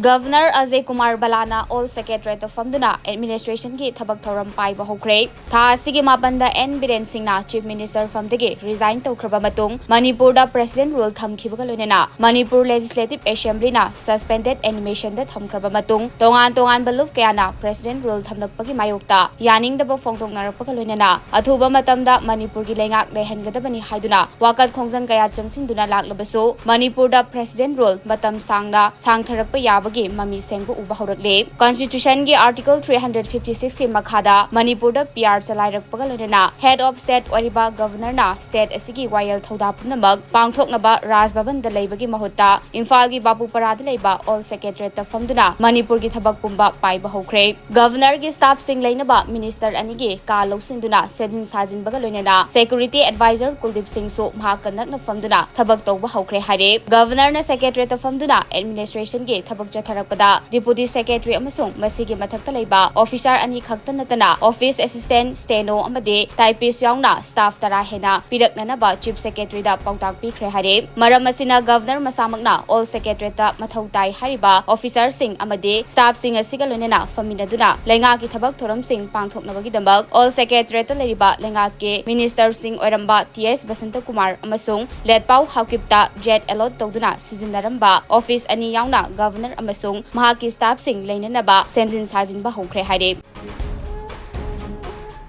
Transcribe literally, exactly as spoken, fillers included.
Governor Ajay Kumar ꯚꯜꯂꯥꯅ all ꯁꯦꯀ꯭ꯔꯦꯇꯔꯤꯌꯦꯠꯇ ꯐꯝꯗꯨꯅ ꯑꯦꯗꯃꯤꯅꯤꯁꯇ꯭ꯔꯦꯁꯟꯒꯤ ꯊꯕꯛ ꯊꯧꯔꯝ ꯄꯥꯏꯕ ꯍꯧꯈ꯭ꯔꯦ꯫ ꯊꯥ ꯑꯁꯤꯒꯤ ꯃꯥꯄꯟꯗ ꯑꯦꯟ ꯕꯤꯔꯦꯟ ꯁꯤꯡꯅ ꯆꯤꯐ ꯃꯤꯅꯤꯁꯇꯔ ꯐꯝꯗꯒꯤ ꯔꯤꯖꯥꯏꯟ ꯇꯧꯈ꯭ꯔꯕ ꯃꯇꯨꯡ, ꯃꯅꯤꯄꯨꯔꯗ ꯄ꯭ꯔꯦꯁꯤꯗꯦꯟꯠ ꯔꯨꯜ ꯊꯝꯈꯤꯕꯒ ꯂꯣꯏꯅꯅ ꯃꯅꯤꯄꯨꯔ ꯂꯦꯖꯤꯁꯂꯦꯇꯤꯚ ꯑꯦꯁꯦꯝꯕ꯭ꯂꯤꯅ ꯁꯁꯄꯦꯟꯗꯦꯗ ꯑꯦꯅꯤꯃꯦꯁꯟꯗ ꯊꯝꯈ꯭ꯔꯕ ꯃꯇꯨꯡ, ꯇꯣꯉꯥꯟ ꯇꯣꯉꯥꯟꯕ ꯂꯨꯞ ꯀꯌꯥꯅ ꯄ꯭ꯔꯦꯁꯤꯗꯦꯟꯠ ꯔꯨꯜ ꯊꯝꯂꯛꯄꯒꯤ ꯃꯥꯌꯣꯛꯇ ꯌꯥꯅꯤꯡꯗꯕ ꯐꯣꯡꯗꯣꯛꯅꯔꯛꯄꯒ ꯂꯣꯏꯅꯅ ꯑꯊꯨꯕ ꯃꯇꯝꯗ ꯃꯅꯤꯄꯨꯔꯒꯤ ꯂꯩꯉꯥꯛ ꯂꯩꯍꯟꯒꯗꯕꯅꯤ ꯍꯥꯏꯗꯨꯅ ꯋꯥꯀꯠ ꯈꯣꯡꯖꯪ ꯀꯌꯥ ꯆꯪꯁꯤꯟꯗꯨꯅ ꯂꯥꯛꯂꯕꯁꯨ, ꯃꯅꯤꯄꯨꯔꯗ ꯄ꯭ꯔꯦꯁꯤꯗꯦꯟꯠ ꯔꯨꯜ ꯃꯇꯝ ꯁꯥꯡꯅ ꯁꯥꯡꯊꯔꯛꯄ ꯌꯥꯕꯒꯤ ꯃꯃꯤ ꯁꯦꯡꯕ ꯎꯕ ꯍꯧꯔꯛꯂꯦ꯫ ꯀꯟꯁꯇꯤꯇ꯭ꯌꯨꯁꯟꯒꯤ ꯑꯥꯔꯇꯤꯀꯜ ꯊ꯭ꯔꯤ ꯍꯟꯗ꯭ꯔꯦꯠ ꯐꯤꯐꯇꯤ ꯁꯤꯛꯁꯀꯤ ꯃꯈꯥꯗ ꯃꯅꯤꯄꯨꯔꯗ ꯄꯤ ꯑꯥꯔ ꯆꯂꯥꯏꯔꯛꯄꯒ ꯂꯣꯏꯅꯅ ꯍꯦꯗ ꯑꯣꯐ ꯁ꯭ꯇꯦꯠ ꯑꯣꯏꯔꯤꯕ ꯒꯚꯔꯅꯔꯅ ꯁ꯭ꯇꯦꯠ ꯑꯁꯤꯒꯤ ꯋꯥꯌꯦꯜ ꯊꯧꯗꯥ ꯄꯨꯝꯅꯃꯛ ꯄꯥꯡꯊꯣꯛꯅꯕ ꯔꯥꯖ ꯚꯕꯟꯗ ꯂꯩꯕꯒꯤ ꯃꯍꯨꯠꯇ ꯏꯝꯐꯥꯜꯒꯤ ꯕꯥꯄꯨꯄꯥꯔꯥꯗ ꯂꯩꯕ ꯑꯣꯜ ꯁꯦꯀ꯭ꯔꯦꯇꯔꯤꯌꯦꯠꯇ ꯐꯝꯗꯨꯅ ꯃꯅꯤꯄꯨꯔꯒꯤ ꯊꯕꯛ ꯄꯨꯝꯕ ꯄꯥꯏꯕ ꯍꯧꯈ꯭ꯔꯦ꯫ ꯒꯚꯔꯅꯔꯒꯤ ꯁ꯭ꯇꯥꯐꯁꯤꯡ ꯂꯩꯅꯕ ꯃꯤꯅꯤꯁꯇꯔ ꯑꯅꯤꯒꯤ ꯀꯥ ꯂꯧꯁꯤꯟꯗꯨꯅ ꯁꯦꯝꯖꯤꯟ ꯁꯥꯖꯤꯟꯕꯒ ꯂꯣꯏꯅꯅ ꯁꯦꯀ꯭ꯌꯨꯔꯤꯇꯤ ꯑꯦꯗꯚꯥꯏꯖꯔ ꯀꯨꯜꯗꯤꯞ ꯁꯤꯡꯁꯨ ꯃꯍꯥꯛꯀ ꯅꯛꯅ ꯐꯝꯗꯨꯅ ꯊꯕꯛ ꯇꯧꯕ ꯍꯧꯈ꯭ꯔꯦ ꯍꯥꯏꯔꯦ꯫ ꯒꯚꯔꯅꯔꯅ ꯁꯦꯀ꯭ꯔꯦꯇꯔꯤꯌꯦꯠꯇ ꯐꯝꯗꯨꯅ ꯑꯦꯗꯃꯤꯅꯤꯁꯇ꯭ꯔꯦꯁꯟꯒꯤ ꯊꯕꯛ ꯆꯠꯊꯔꯛꯄꯗ ꯗꯤꯄꯨꯇꯤ ꯁꯦꯀ꯭ꯔꯦꯇꯔꯤ ꯑꯃꯁꯨꯡ ꯃꯁꯤꯒꯤ ꯃꯊꯛꯇ ꯂꯩꯕ ꯑꯣꯐꯤꯁꯥꯔ ꯑꯅꯤ ꯈꯛꯇ ꯅꯠꯇꯅ ꯑꯣꯐꯤꯁ ꯑꯦꯁꯤꯁꯇꯦꯟꯠ, ꯁ꯭ꯇꯦꯅꯣ ꯑꯃꯗꯤ ꯇꯥꯏꯄꯤꯁ ꯌꯥꯎꯅ ꯁ꯭ꯇꯥꯐ ꯇꯔꯥ ꯍꯦꯟꯅ ꯄꯤꯔꯛꯅꯅꯕ ꯆꯤꯐ ꯁꯦꯀ꯭ꯔꯦꯇꯔꯤꯗ ꯄꯥꯎꯇꯥꯛ ꯄꯤꯈ꯭ꯔꯦ ꯍꯥꯏꯔꯦ꯫ ꯃꯔꯝ ꯑꯁꯤꯅ ꯒꯚꯔꯅꯔ ꯃꯁꯥꯃꯛꯅ ꯑꯣꯜ ꯁꯦꯀ꯭ꯔꯦꯇꯔꯤꯌꯦꯠꯇ ꯃꯊꯧ ꯇꯥꯏ ꯍꯥꯏꯔꯤꯕ ꯑꯣꯐꯤꯁꯥꯔꯁꯤꯡ ꯑꯃꯗꯤ ꯁ꯭ꯇꯥꯐꯁꯤꯡ ꯑꯁꯤꯒ ꯂꯣꯏꯅꯅ ꯐꯝꯃꯤꯟꯅꯗꯨꯅ ꯂꯩꯉꯥꯛꯀꯤ ꯊꯕꯛ ꯊꯧꯔꯝꯁꯤꯡ ꯄꯥꯡꯊꯣꯛꯅꯕꯒꯤꯗꯃꯛ ꯑꯣꯜ ꯁꯦꯀ꯭ꯔꯦꯇꯔꯤꯌꯦꯠꯇ ꯂꯩꯔꯤꯕ ꯂꯩꯉꯥꯛꯀꯤ ꯃꯤꯅꯤꯁꯇꯔꯁꯤꯡ ꯑꯣꯏꯔꯝꯕ ꯇꯤ ꯑꯦꯁ ꯕꯁꯟꯇꯀꯨꯃꯥꯔ ꯑꯃꯁꯨꯡ ꯂꯦꯠꯄꯥꯎ ꯍꯥꯎꯀꯤꯞꯇ ꯖꯦꯠ ꯑꯦꯂꯣꯠ ꯇꯧꯗꯨꯅ ꯁꯤꯖꯤꯟꯅꯔꯝꯕ ꯑꯣꯐꯤꯁ ꯑꯅꯤ ꯌꯥꯎꯅ ꯒꯚꯔꯅꯔ ꯑꯃꯁꯨꯡ ꯃꯍꯥꯛꯀꯤ ꯁ꯭ꯇꯥꯐꯁꯤꯡ ꯂꯩꯅꯅꯕ ꯁꯦꯝꯖꯤꯟ ꯁꯥꯖꯤꯟꯕ ꯍꯧꯈ꯭ꯔꯦ ꯍꯥꯏꯔꯦ꯫